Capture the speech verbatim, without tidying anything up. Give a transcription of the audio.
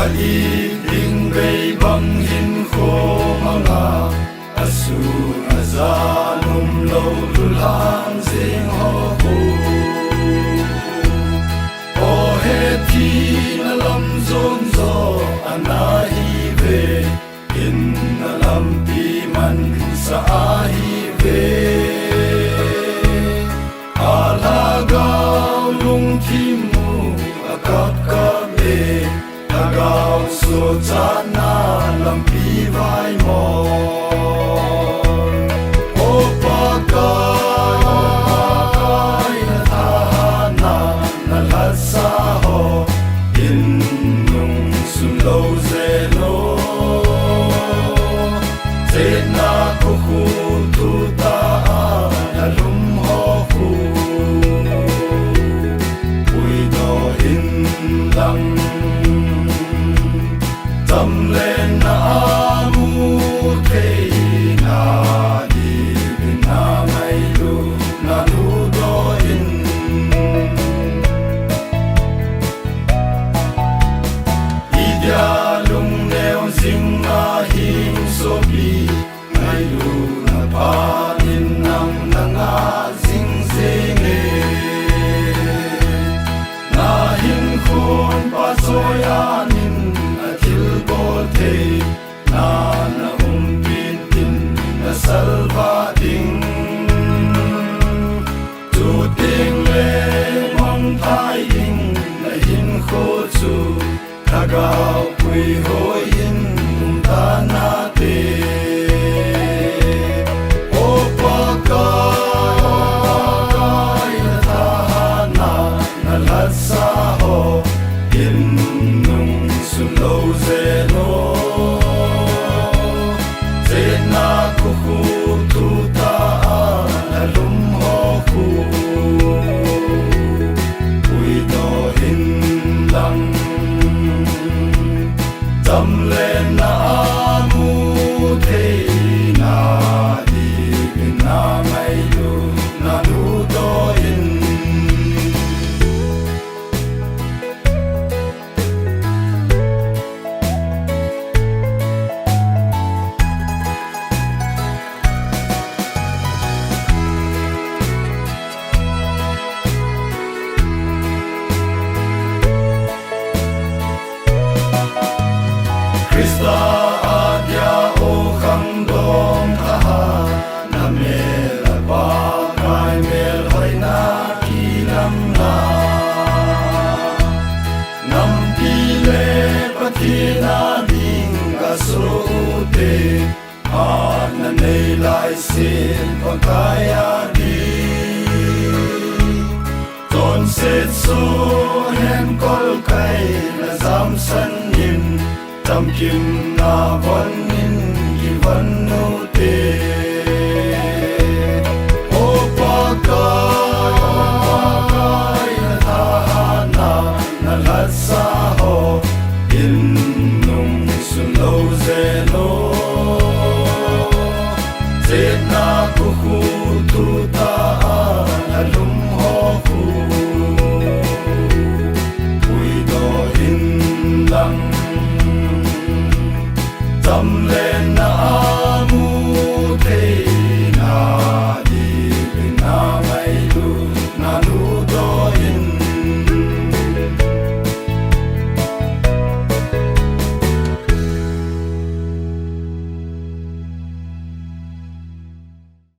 Ading bei bang hinkho manga, asun ajan umlou lulhang jing ho khu. O he thina lam jon jo ana hi ve, hinna lampi mansa ahi ve. Alhagao lungthim u akap kap e, lhagao sochatna lampi vaimon. O Pakai, na thahatna, na lhatsa ho, in nung sun lou jeng o. Chetna kokhuh thutah a na lum ho khu puidoh in lang. Chamlenna a mu theina, dihna ngailutna nudoh in. Idia lungneo jing a hing sopi, ngailutna pha in nang na ngah jing jing e. Na hinkhon pa choi a nin a thilbol thei, na na umpin tin na salvah ding. Chuteng le mangthai ding na hinkho chu, lhagao pui hoi in umta nate. O Pakai, Pakai, na thahatna, na lhatsa ho, in nung sun lou jeng o. Chetna kokhuh thutah a na lum ho khu puidoh in lang. Chamlenna a mu theina, dihna ngailutna nudoh in. Christa a dia o khangdong thahat, na mel a Pakai melhoina kilang na. Nampi le Pathen a ding ka sote, phatna nei lai sin Pakai a ding. Chonset soh hen kolkai na jamsan in, chamkimna von in kivon u te. O Pakai, Pakai, na thahatna, na lhatsa ho, in nung sun lou jeng o.